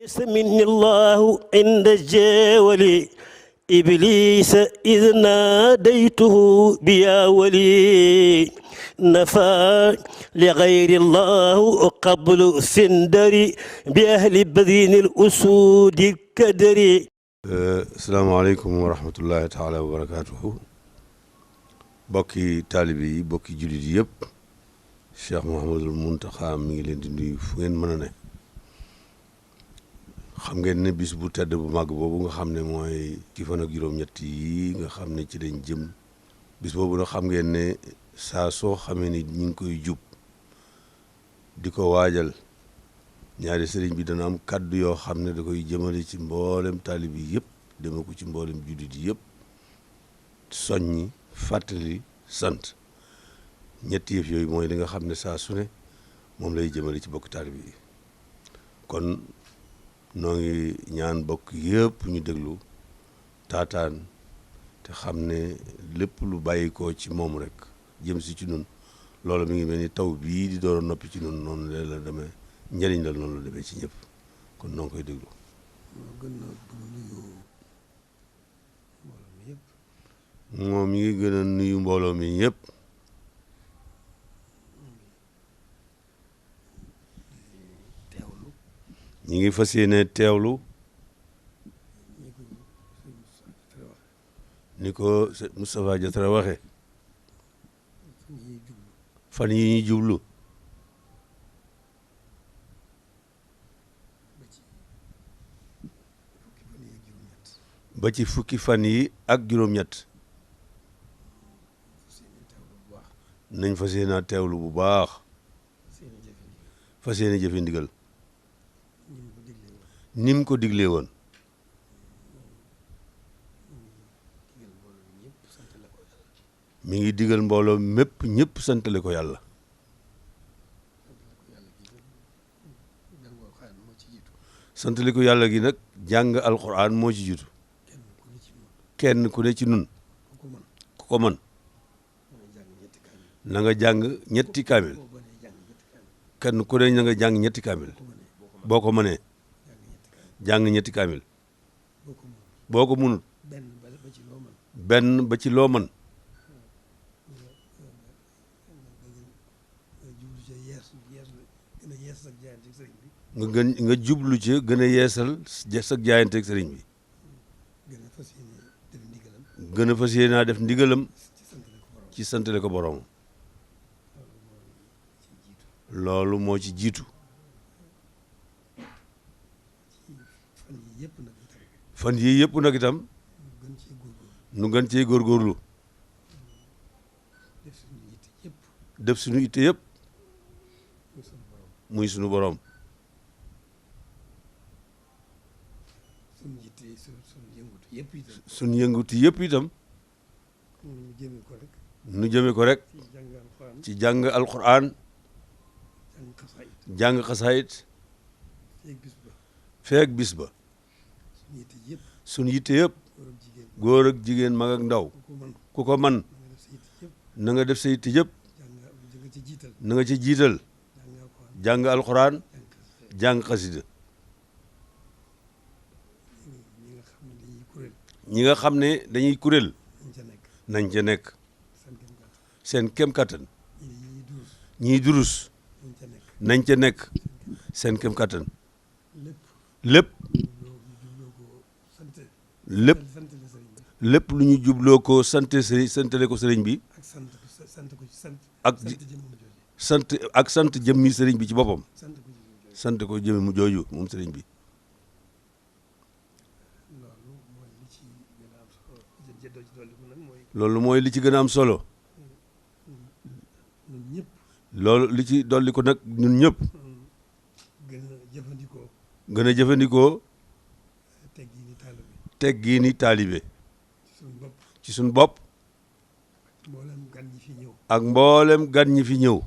سمني الله عند الجاول إبليس إذ ناديته بيا ولي نفى لغير الله قبل سندري بأهل بذين الأسود الكدري. السلام عليكم ورحمة الله تعالى وبركاته. bokki taalibe yi bokki jullit yëpp Cheikh Mouhamadul Mountakha mi ngi leen di nuyu fu ngeen mën a ne. xam ngeen ne bis bu tedd bu màgg boobu nga xam ne mooy ki fan ak juróom-ñett yi nga xam ne ci dañ jëm bis boobu nag xam ngeen ne saa soo xamee ni ñu ngi koy jub di ko waajal ñaari sëriñ bi dana am kaddu yoo xam ne da koy jëmale ci mboolem taalib yi yëpp deme ko ci mboolem jullit yi yëpp soññi fàttali sant ñetti yëf yooyu mooy li nga xam ne saa su ne moom lay jëmale ci bokk taalib yi kon noo ngi ñaan bokk yëpp ñu déglu taataan te xam ne lépp lu bàyyi ko ci moom rek jëm si ci nun loolu mi ngi mel ni taw bii di door a noppi ci nun noonu la demee njëriñ la noonu la demee ci ñëpp kon noo ngi koy déglu. moom mi ngi gën a nuyu mbooloo mi ñëpp. ñi ngi fas yéene teewlu ni ko Moustapha Diatra waxe fan yi ñu jublu ba ci fukki fan yi ak juróom-ñett nañ fas yéene teewlu bu baax fas yéene jëfe ndigal nim ko diglee woon mi ngi digal mbooloo mépp ñëpp santale ko yàlla santale ko yàlla gi nag jàng alquran moo ci jiitu kenn ku ne ci nun ku ko mën na nga jàng ñetti kaamil kenn ku ne na nga jàng ñetti kaamil boo ko mënee jàng ñetti kaamil boo ko munut benn ba ci loo mën nga jublu ci gën a yeesal sa jaayante ak sëriñ bi gën a fas yéenaa def ndigalam ci santale ko borom loolu moo ci jiitu fan yii yëpp nag itam nu gën cee góorgóorlu def suñu itte yëpp muy suñu borom suñu yëngutu yëpp itam nu jëme ko rek ci jàng alquran jàng xasaayit feek bis ba suñu yitte yëpp góor ak jigéen mag ak ndaw ku ko man na nga def sa yitte yëpp na nga ci jiital jàng alquran jàng xasida ñi nga xam ne dañuy kuréel nañ ca nekk seen kem kattan ñiy durus nañ ca nekk seen kem kattan lépp lu ñu jubloo ko santale ko sëriñ bi ak sant jëmmi sëriñ bi ci boppam sant ko jëmmi mu jooju moom sëriñ bi loolu mooy li ci gën a am solo loolu li ci dolli ko nag ñun ñëpp gën a jëfandikoo teggiini taalibe ci suñ bopp ak mboolem gan ñi fi ñëw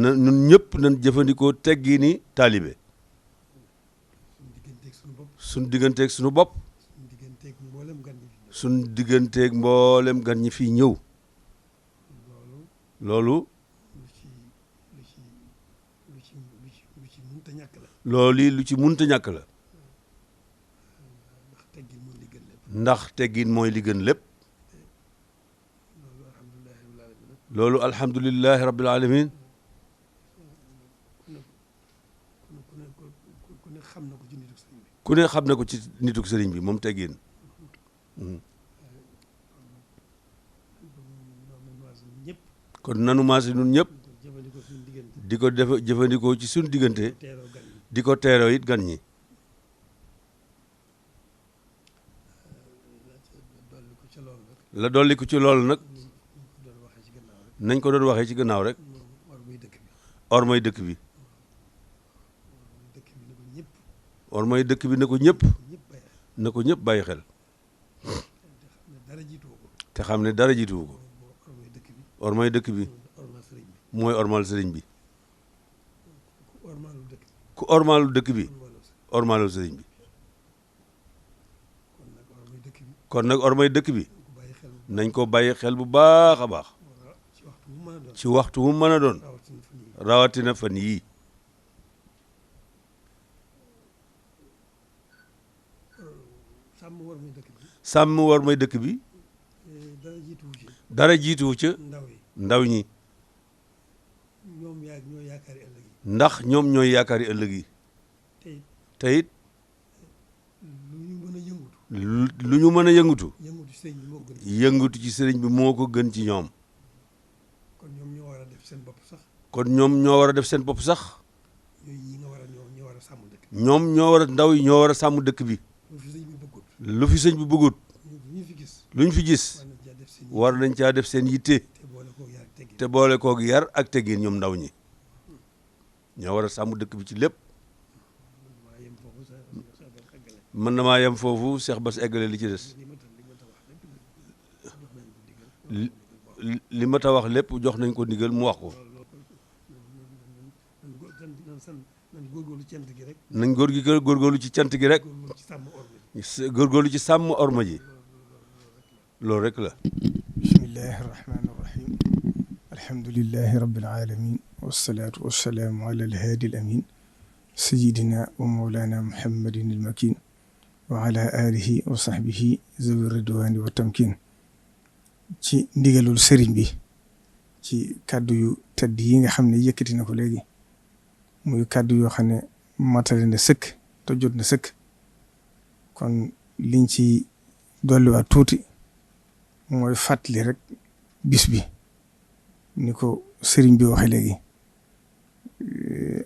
na ñun ñëpp nañ jëfandikoo teggiini taalibe suñ digganteeg suñu bopp suñ digganteeg mboolem gan ñi fi ñëw loolu mënta ñàkk la. loolu lu ci munta ñàkk la. ndax teggin mooy li gën lépp. ndax teggin mooy li gën lépp. loolu alhamdulilahi rabbil alamin. ku ne xam na ko ci nituk sëriñ bi. ku ne xam na ko ci nituk sëriñ bi moom teggin. kon nanu maase ñun ñëpp di ko def jëfandikoo ci suñu diggante di ko teeroo it gan ñi. la dolli ko ci loolu nag nañ ko doon waxee ci gannaaw rek or mooy dëkk bi or mooy dëkk bi na ko ñëpp bàyyi xel te xam ne dara jiituwu ko or mooy dëkk bi mooy ormal sëriñ bi ku ormalu dëkk bi ormalu sëriñ bi kon nag or mooy dëkk bi nañ ko bàyyi xel bu baax a baax ci waxtu wu mën a doon rawatina fan yii sàmm war mooy dëkk bi dara jiituwu ca ndaw ñi ndax ñoom ñooy yaakaari ëllëg yi te it lu ñu mën a yëngutu ci sëriñ bi moo ko gën ci ñoom kon ñoom ñoo war a def seen bopp sax ñoom ñoo war a ndaw yi ñoo war a sàmm dëkk bi lu fi sëñ bi bëggut lu ñu fi gis war nañ caa def seen yitte te boole koog yar ak teggin ñoom ndaw ñi ñoo war a sàmm dëkk bi ci lépp. mën na maa yem foofu Cheikh Bass eggale li ci des li ma ta wax lépp jox nañ ko ndigal mu wax ko nañ góorgóorlu ci cant gi rek góorgóorlu ci sàmm orma ji loolu rek la. bismillahi rahmani rahim alhamdulillahi rabbil alamin wassalatu wassalamu ala alhaadi al amin sayidina wa mawlana muhammadin al makin wa ala alihi wa sahbihi zawi ridwani wa tamkin ci ndigalul sëriñ bi ci kàddu yu tedd yi nga xam ne yëkkati na ko léegi muy kàddu yoo xam ne matale na sëkk te jot na sëkk kon liñ ci dolliwaat tuuti mooy fàttali rek bis bi ni ko sëriñ bi waxe léegi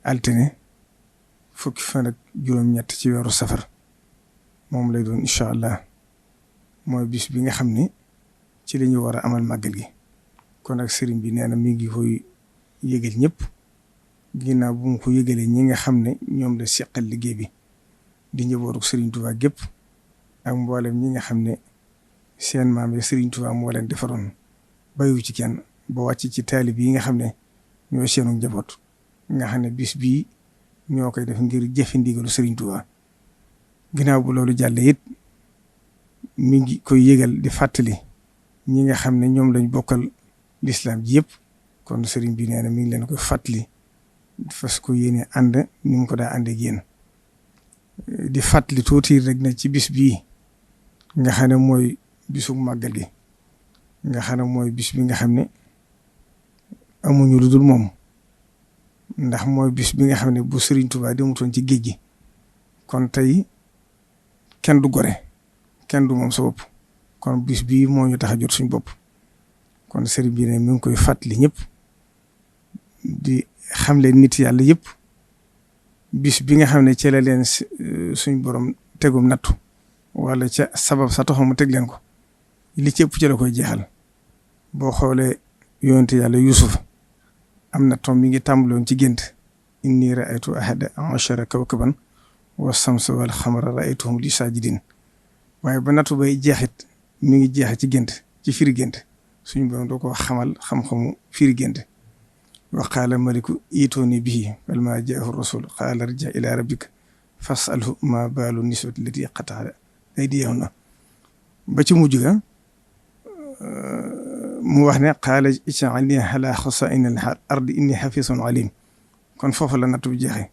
altine fukki fan ak juróom-ñett ci weeru safar moom lay doon incha allah mooy bis bi nga xam ne ci la ñu war a amal màggal gi kon ak sëriñ bi nee na mi ngi koy yëgal ñëpp ginnaaw bu mu ko yëgalee ñi nga xam ne ñoom la seqal liggéey bi di njabootu sëriñ Tuubaa gépp ak mboolem ñi nga xam ne seen maam yi sëriñ Tuubaa moo leen defaroon bayu ci kenn ba wàcc ci taalib yi nga xam ne ñoo seenu njaboot nga xam ne bis bii ñoo koy def ngir jëfe ndigalu sëriñ Tuubaa ginnaaw bu loolu jàlle it mi ngi koy yëgal di fàttali ñi nga xam ne ñoom lañ bokkal lislaam ji yëpp kon sëriñ bi nee na mi ngi leen koy fàttali fas ko yéene ànd ni mu ko daa ànd ak yéen di fàttali tuuti rek na ci bis bii nga xam ne mooy bisu màggal gi nga xam ne mooy bis bi nga xam ne amuñu lu dul moom ndax mooy bis bi nga xam ne bu Sëriñ Tuubaa demutoon ci géej gi kon tey kenn du gore kenn du moom sa bopp kon bis bii moo ñu tax a jot suñu bopp kon sëriñ bi ne mi ngi koy fàttali ñëpp di xam leen nit yàlla yëpp bis bi nga xam ne ci la leen suñ borom tegum nattu wala ca sabab sa taxaw mu teg leen ko li ci ëpp ci la koy jeexal boo xoolee yonente yàlla Yuusuf am na tom mi ngi tàmbaloon ci gént inni raaytu ahada ashara kawkaban wa samsa wal xamara raaytuhum li saajidin waaye ba nattu bay jeexit mi ngi jeex ci gént ci firi gént suñu borom doo ko xamal xam-xamu firi gént wa qaala maliku iitooni bihi falammaa jaahu rasul qaala irji' ilaa rabbika fas'alhu maa baalu niswati llatii qata'at aydiyahunna ba ci mujj ga mu wax ne qaala ij'alnii alaa xazaa'ini al-ardi innii hafiizun aliim kon foofu la nattu bi jeexee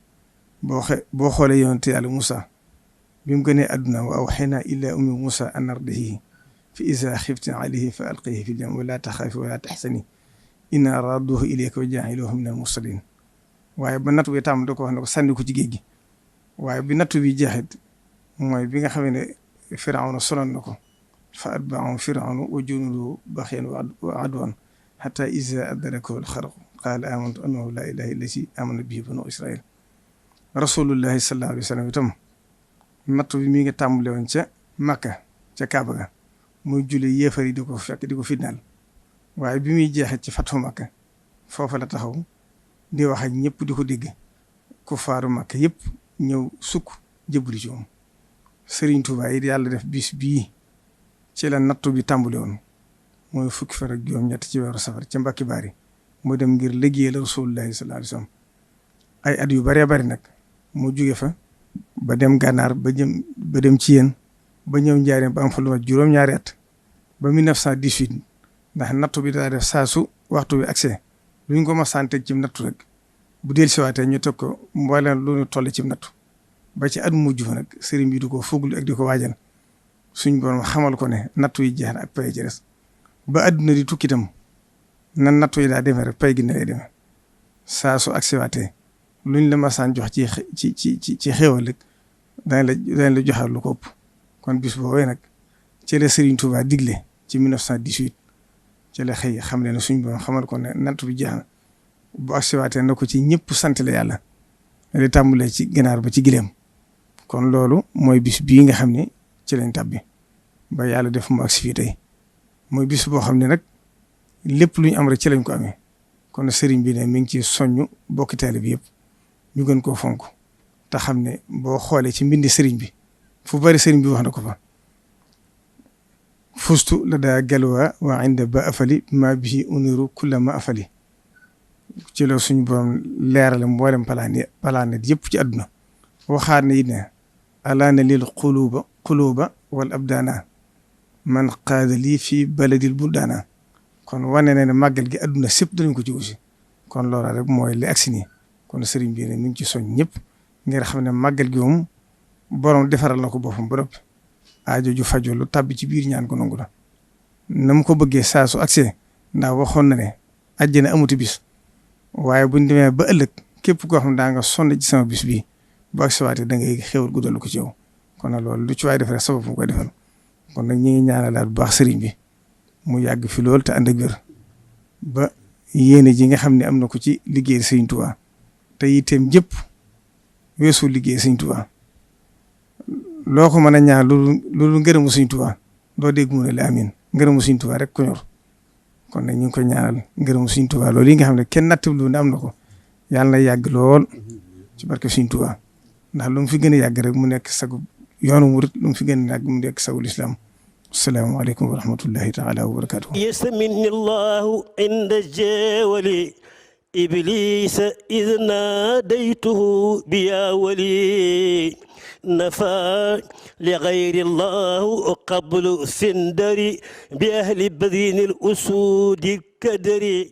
boo xoolee yonent Yàlla Moussa bi mu gënee àdduna wa awhaynaa ilaa ummi Moussa an ardi'ihi fa izaa xifti alayhi fa alqihi fil yammi wa laa taxaafi wa laa taxzani innaa raadduuhu ilayki wa jaa'iluuhu minal mursaliin waaye ba nattu bi tam da ko wax ne ko sànni ko ci géej gi waaye bi nattu bi jeexit mooy bi nga xam ne Firawna sonal na ko fa atba'ahum Firawnu wa junuuduhu baxyan wa adwan hattaa izaa adrakahu al-gharaqu qaala aamantu annahu laa ilaaha illazii aamana bihi banuu Israa'iil rasulullahi sallallahu alayhi wa sallam itam nattu bi mi nga tàmbale woon ca Makka ca Kaaba ga muy julli yéefar yi di ko fekk di ko fitnaal waaye bi muy jeexit ci Fathu Makka foofa la taxaw di wax ak ñëpp di ko dégg ku faaru Makka yëpp ñëw sukk jëbbali ci moom Serigne Touba yi yàlla def bis bii ci la nattu bi tàmbale woon mooy fukki fan ak juróom-ñett ci weeru safar ca Mbàkke Baari mu dem ngir liggéeyal rasulullahi sallallahu alayhi wa sallam ay at yu bëree bëri nag mu jóge fa ba dem gànnaar ba dem ci yéen ba ñëw Njaaréem ba am fa lu mat juróom-ñaari at ba 1918 ndax nattu bi daa def saa su waxtu bi accès lu ñu ko ma santé ci nattu rek bu dellusiwaatee ñu teg ko mbooleem lu ñu toll ci nattu ba ci at mujj fa nag sëriñ bi du ko fuglu ak di ko waajal suñ borom xamal ko ne nattu yi jeex na ak pay ci des ba adduna di tukki itam nan nattu yi daa demee rek pay gi ne lay demee saa su accès waatee luñ la masaan jox ci xéewal rek dañ la joxal lu ko ëpp kon bis boobee nag ci la Serigne Touba digle ci 1918 ci la xëy xam ne suñ borom xamal ko ne nattu bi jeex na bu accès waatee na ko ci ñëpp sant la yàlla di tàmbalee ci ginaar ba ci gileem kon loolu mooy bis bii nga xam ne ci lañ tàbbi ba yàlla def mu agsi fii tey mooy bis boo xam ne nag lépp lu ñu am rek ci lañ ko amee kon sëriñ bi ne mi ngi ci soññu bokki taalibe bi yëpp ñu gën koo fonk te xam ne boo xoolee ci mbindi sëriñ bi fu bari sëriñ bi wax na ko fa fustu la daa galwaa waa inda ba afali ma bihi uniru kulla ma afali ci la suñu borom leerale mboolem palaanet yëpp ci àdduna waxaat ne it ne alaana lil quluba wal abdaana man qaada lii fii baladil buldaana kon wane na ne màggal gi àdduna sépp danañ ko ci aussi kon loola rek mooy li agsi nii kon sëriñ bi ne mi ngi ci soñ ñëpp ngir xam ne màggal gi moom borom defaral na ko boppam ba noppi aajo ju fajoo lu tàbbi ci biir ñaan ko nangu la na mu ko bëggee saa su agsee ndax waxoon na ne àjjana amuti bis waaye buñ demee ba ëllëg képp koo xam ne daa nga sonn ci sama bis bii bu agsiwaatee da ngay xéwal guddalu ko ci yow kon nag loolu lu ci waay def rek sabab mu koy defal kon nag ñi ngi ñaanalaat bu baax sëriñ bi mu yàgg fi lool te ànd ak wér ba yéene ji nga xam ne am na ko ci liggéey Sëriñ Tuubaa te itam jëpp weesu liggéey Sëriñ Tuubaa loo ko mën a ñaan loolu ngërëmu Sëriñ Tuubaa doo dégg mu ne la amiin ngërëmu Sëriñ Tuubaa rek ko ñor kon nag ñu ngi koy ñaanal ngërëmu Sëriñ Tuubaa loolu yi nga xam ne kenn nattablu ne am na ko yàlla na yàgg lool ci barke Sëriñ Tuubaa ndax lu mu fi gën a yàgg rek mu nekk sagu yoonu murit lu mu fi gën a yàgg mu nekk sagu lislaam assalaamu aleykum wa rahmatullahi taala wa barakatuh يسمني الله عند الجاول إبليس إذ ناديته بيا ولي نفى لغير الله قبل سندري بأهل بذين الأسود الكدري